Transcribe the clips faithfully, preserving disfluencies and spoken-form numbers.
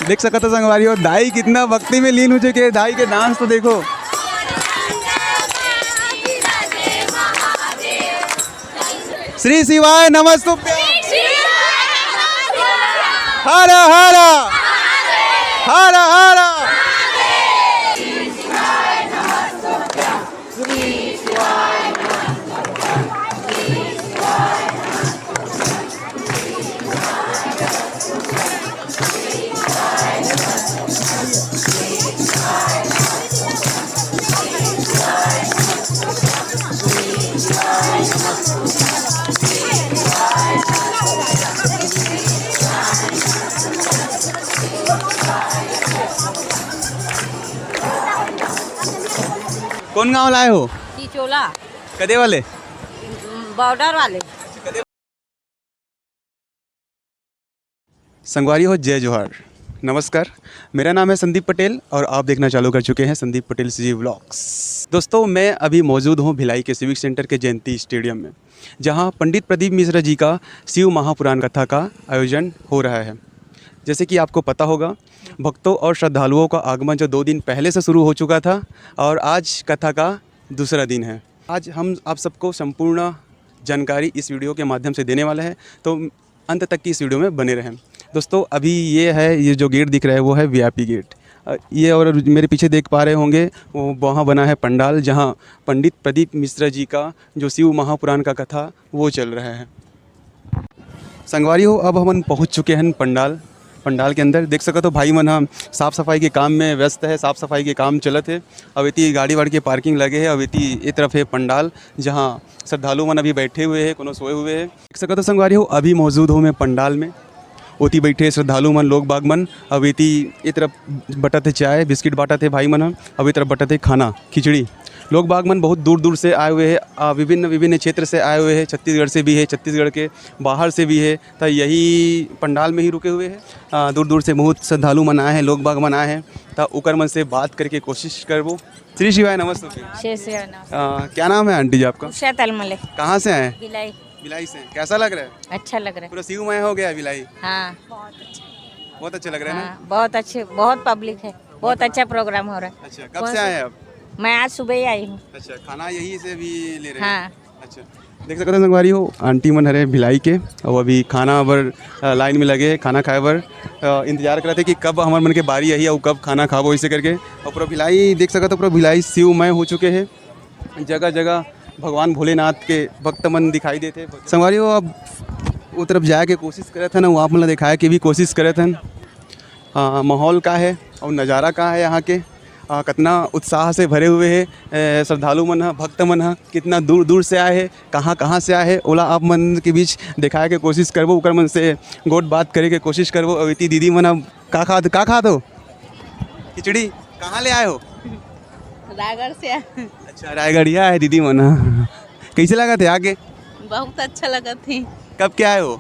देख सकत हो संगवारी हो, दाई कितना भक्ति में लीन हो चुके हैं। दाई के डांस तो देखो। श्री शिवाय नमस्तुभ्यं। हर हर, हर हर। कौन गांव लाए हो? चिचोला। कदे वाले? बॉर्डर वाले। संगवारी हो, जय जोहार, नमस्कार। मेरा नाम है संदीप पटेल और आप देखना चालू कर चुके हैं संदीप पटेल सीजी व्लॉग्स। दोस्तों, मैं अभी मौजूद हूँ भिलाई के सिविक सेंटर के जयंती स्टेडियम में, जहाँ पंडित प्रदीप मिश्रा जी का शिव महापुराण कथा का आयोजन हो रहा है। जैसे कि आपको पता होगा, भक्तों और श्रद्धालुओं का आगमन जो दो दिन पहले से शुरू हो चुका था और आज कथा का दूसरा दिन है। आज हम आप सबको संपूर्ण जानकारी इस वीडियो के माध्यम से देने वाले हैं, तो अंत तक की इस वीडियो में बने रहें। दोस्तों, अभी ये है, ये जो गेट दिख रहा है, वो है वीआईपी गेट। अ, ये और मेरे पीछे देख पा रहे होंगे, वो वहाँ बना है पंडाल, जहाँ पंडित प्रदीप मिश्रा जी का जो शिव महापुराण का कथा, वो चल रहा है। संगवारी हो, अब हमन पहुँच चुके हैं पंडाल। पंडाल के अंदर देख सकत हो, भाई मन ह साफ सफाई के काम में व्यस्त है, साफ सफाई के काम चलत है। अब एती गाड़ी वाड़ी के पार्किंग लगे है। अब एती ए तरफ है पंडाल, जहाँ श्रद्धालु मन अभी बैठे हुए हैं, कोनो सोए हुए हैं। देख सकत हो संगवारी हो, अभी मौजूद हूँ मैं पंडाल में। ओती बैठे श्रद्धालु मन, लोग बाग मन। अब एती ए तरफ बटत है चाय, बिस्किट बांटत है भाई मन ह। अब ए तरफ बटत है खाना, खिचड़ी। लोग बाग मन बहुत दूर दूर से आए हुए हैं, आ, विभिन्न विभिन्न क्षेत्र से आए हुए हैं। छत्तीसगढ़ से भी है, छत्तीसगढ़ के बाहर से भी है, त यही पंडाल में ही रुके हुए हैं। आ, दूर दूर से बहुत श्रद्धालु मन आए हैं, लोग बाग मन आए हैं, त ओकर मन से बात करके कोशिश करबो। श्री शिवाय, नमस्ते। श्री शिवाय, नमस्ते। आ, क्या नाम है आंटी जी आपका? उषा तलमले। कहाँ से आए हैं? भिलाई। भिलाई से। कैसा लग रहा है? अच्छा लग रहा है। पूरा शिवमय हो गया है भिलाई। हाँ। बहुत अच्छा लग रहा है ना? हाँ, बहुत अच्छे, बहुत पब्लिक है, बहुत अच्छा प्रोग्राम हो रहा है। अच्छा, कब से आए हैं आप? मैं आज सुबह ही आई हूँ। अच्छा, खाना यहीं से भी ले रहे हैं? हाँ। अच्छा, देख सकते हैं संगवारी हो, आंटी मन हरे भिलाई के, और अभी खाना बर, अ, लाइन में लगे हैं, खाना खाए बर, अ, इंतजार करत है कि कब हमर मन के बारी आही और कब खाना खाबो, इसे करके। और पूरा भिलाई देख सकते हो, पूरा भिलाई शिवमय हो चुके हैं। जगह जगह भगवान भोलेनाथ के भक्त मन दिखाई देते हैं। संगवारी हो, अब वो तरफ जाए के कोशिश करत हन, वो आप मन ला दिखाए के भी कोशिश करत हन। आ, माहौल का है और नज़ारा का है यहाँ के, आ, कितना उत्साह से भरे हुए हैं। ए, श्रद्धालु मन ह, भक्त मन ह, कितना दूर दूर से आए हैं, कहाँ कहाँ से आए हैं, ओला आप मन के बीच दिखाए के कोशिश करबो, ओकर मन से गोठ बात करे के कोशिश करबो। अविती दीदी मन ह, का खात, का खात हो? खिचड़ी। कहाँ ले आए हो? रायगढ़ से आए। अच्छा, रायगढ़िया है दीदी मन ह। कैसे लगा थे आके? बहुत अच्छा लगा थी। कब के आए हो?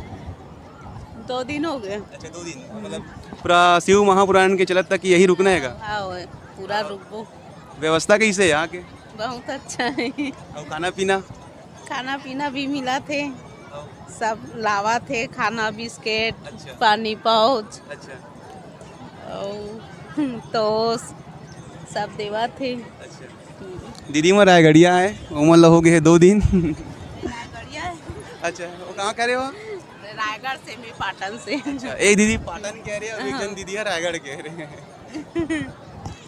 दो दिन हो गए। अच्छा, दो दिन। मतलब पूरा शिव महापुराण के चलत तक यही रुकना है का? हाँ, वो पूरा रुकबो। व्यवस्था कैसे है यहाँ के? बहुत अच्छा है। और खाना पीना? खाना पीना भी मिला थे, सब लावा थे खाना, बिस्किट, अच्छा। पानी पाउच, अच्छा। और टोस्ट सब देवा थे। अच्छा। दीदी मन रायगढ़िया है, ओमन ला हो गए है दो दिन। रायगढ़िया है। अच्छा, वो कहाँ कह रहे हो आप? रायगढ़ से, मैं पाटन से। अच्छा, एक दीदी पाटन कह रहे हो, एक जन दीदी है रायगढ़ कह रहे हैं।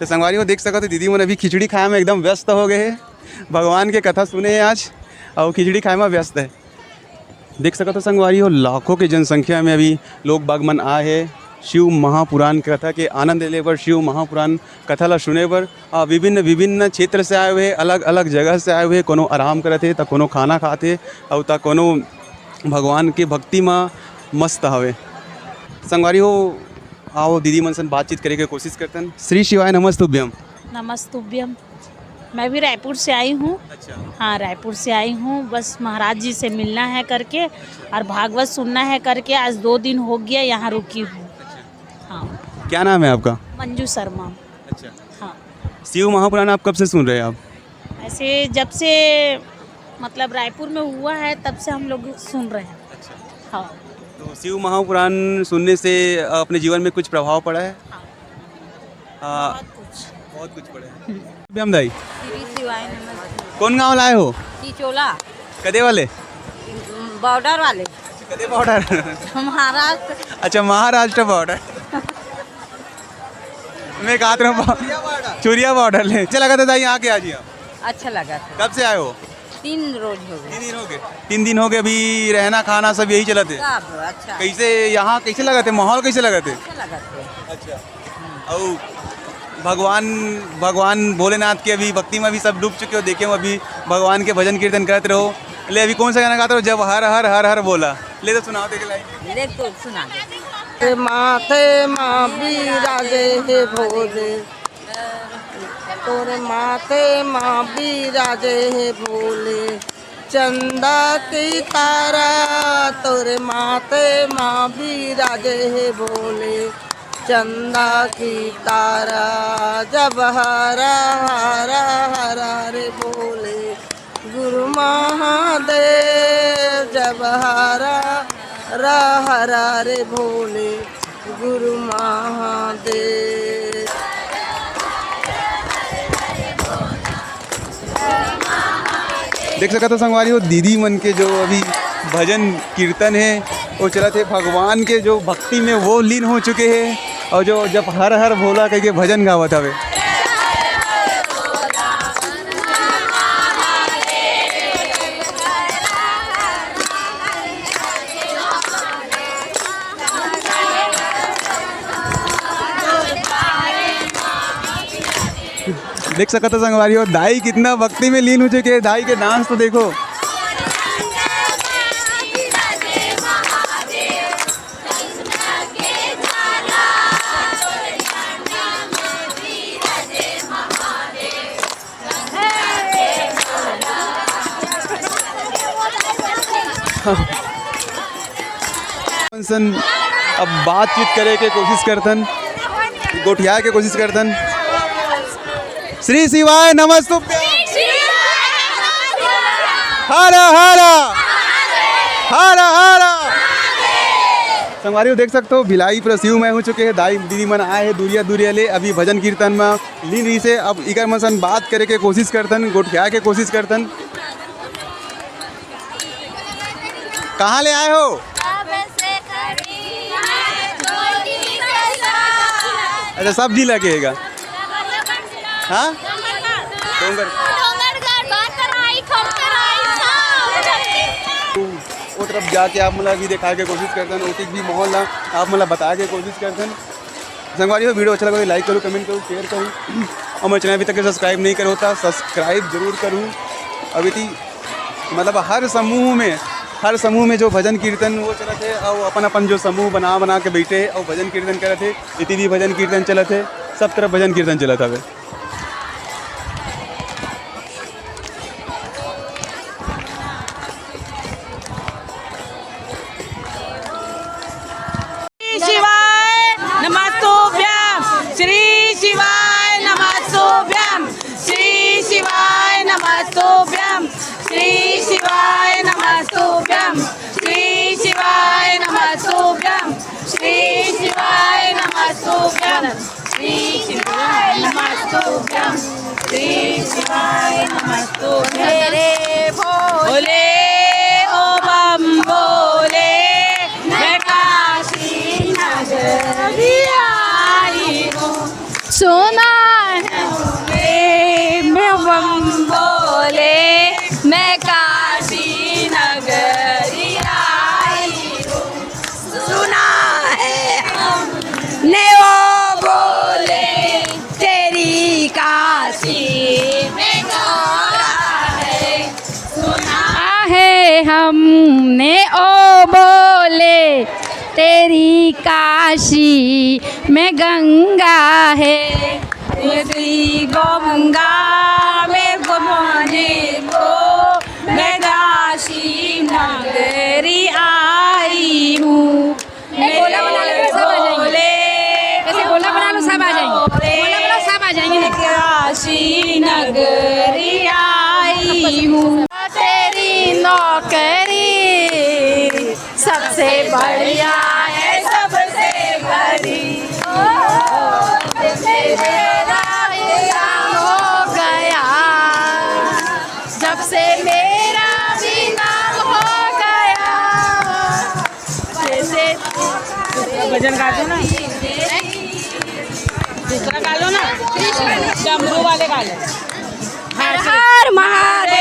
तो संगवारी हो, देख सकत हो, दीदी मन अभी खिचड़ी खाए में एकदम व्यस्त हो गए हैं। भगवान के कथा सुने हैं आज और खिचड़ी खाए में व्यस्त है। देख सकत हो संगवारी हो, लाखों के जनसंख्या में अभी लोग बाग मन आए हैं शिव महापुराण कथा के आनंद ले बर, शिव महापुराण कथा ला सुने बर। आ, विभिन्न विभिन्न क्षेत्र से आए हुए, अलग अलग जगह से आए हुए, कोनो आराम करत हे, त कोनो खाना खात हे, अउ त कोनो भगवान के भक्ति म मस्त हवे। संगवारी हो, आओ दीदी मन सन बातचीत करे के कोशिश करतन। श्री शिवाय नमस्तुभ्यम। नमस्तुभ्यम। मैं भी रायपुर से आई हूँ। अच्छा। हाँ, रायपुर से आई हूँ, बस महाराज जी से मिलना है करके और भागवत सुनना है करके आज दो दिन हो गया यहाँ रुकी हूँ। हाँ। क्या नाम है आपका? मंजू शर्मा। अच्छा। हाँ। शिव महापुराण आप कब से सुन रहे हैं आप? ऐसे जब से मतलब रायपुर में हुआ है तब से हम लोग सुन रहे हैं। अच्छा। हाँ। तो शिव महापुराण सुनने से अपने जीवन में कुछ प्रभाव पड़ा है? हाँ, बहुत कुछ। बहुत कुछ पढ़े हैं। अभी हम दाई, श्री शिवाय नमस्ते। कौन गांव लाए हो? चिचोला। कदे वाले? बॉर्डर वाले। कदे बॉर्डर? महाराष्ट्र। अच्छा, महाराष्ट्र बॉर्डर। मैं कहत रहा हूँ, चुरिया बॉर्डर ले। अच्छा लगा था दाई, यहाँ के आज यहाँ? अच्छा लगा था। कब से आए हो? तीन रोज हो गए। तीन दिन हो गए। तीन दिन हो गए, अभी रहना खाना सब यही चलत है। सब अच्छा। कैसे यहाँ, कैसे लगत है, माहौल कैसे लगत है? अच्छा लगत है। अच्छा। और भगवान, भगवान भोलेनाथ के अभी भक्ति में अभी सब डूब चुके हो, देखे हो अभी भगवान के भजन कीर्तन करत रहो। ले अभी कौन सा गाना गाते रहो? जब हर हर हर हर बोला। ले तो सुनाओ, देख लाई। ले तो सुना दे। माथे मा विराजे हे भोले, तोरे माथे मा विराजे हे भोले, चंदा की तारा तोरे माथे मा विराजे हे भोले, चंदा की तारा जब हरा हरा हरा रे भोले, गुरु महादेव जब हरा हरा हरा रे भोले, गुरु महादेव। देख सकत हो संगवारी हो, दीदी मन के जो अभी भजन कीर्तन है, वो चलत है। भगवान के जो भक्ति में वो लीन हो चुके हैं और जो जब हर हर भोला कह के भजन गावत हवे। देख सकत हो संगवारी हो, दाई कितना भक्ति में लीन हो चुके हैं। दाई के डांस तो देखो। सन अब बातचीत करे के कोशिश करथन, गोठिया के कोशिश करथन। श्री शिवाय नमस्तुभ्यं। हर हर, हर हर। संगवारी हो, देख सकते हो, भिलाई पूरा शिवमय हो चुके हैं। दाई दीदी मन आए हैं दूरिया दूरिया ले, अभी भजन कीर्तन में लीन रही से। अब इकर मन सन बात करे के कोशिश करथन, गोठिया के कोशिश करथन। कहाँ ले आए हो? अच्छा, सब जिला के हैगा। हाँ, डोंगर। वो तरफ जाके आप मन ला भी दिखाए के कोशिश करथन, ओतिक भी माहौल ला आप मन ला बताए के कोशिश करथन। संगवारी हो, वीडियो अच्छा लगा तो लाइक करो, कमेंट करो, शेयर करो, और मेरे चैनल अभी तक सब्सक्राइब नहीं करो था, सब्सक्राइब जरूर करो। अभी थी मतलब हर समूह में, हर समूह में जो भजन कीर्तन वो चलत है, और अपन अपन जो समूह बना बना के बैठे हैं और भजन कीर्तन करत है, इति भी भजन कीर्तन चलत है, सब तरफ भजन कीर्तन चलत हवे। श्री शिवाय नमस्तुभ्यं, श्री शिवाय नमस्तुभ्यं, श्री शिवाय नमस्तुभ्यं, श्री शिवाय नमस्तुभ्यं, श्री शिवाय नमस्तुभ्यं, श्री शिवाय नमस्तुभ्यं। श्री शिवाय नमस्तुभ्यं, श्री शिवाय नमस्तुभ्यं। मेरे भोले, ओ बम भोले, मैं काशी नगरी आई हूँ। सुना है रे, मैं बम भोले, मैं काशी नगरी आई हूँ। सुना है हमने ओ बोले, तेरी काशी में गौरा है। सुना है हमने ओ बोले, तेरी काशी में गंगा है। तेरी गंगा में घुमाने को मैं काशी नगरी आई हूँ। ए, गोला बना लो, सब आ जाएंगे। ऐसे गोला बना लो, सब आ जाएंगे। गोला बनाओ, सब आ जाएंगे। काशी नगरी आई हूँ। तेरी नौकरी सबसे बढ़िया है, सबसे बड़ी। ओ, दूसरा भजन गा दो ना, दूसरा गा लो ना, डमरू वाले गा लो। हर हर महादेव।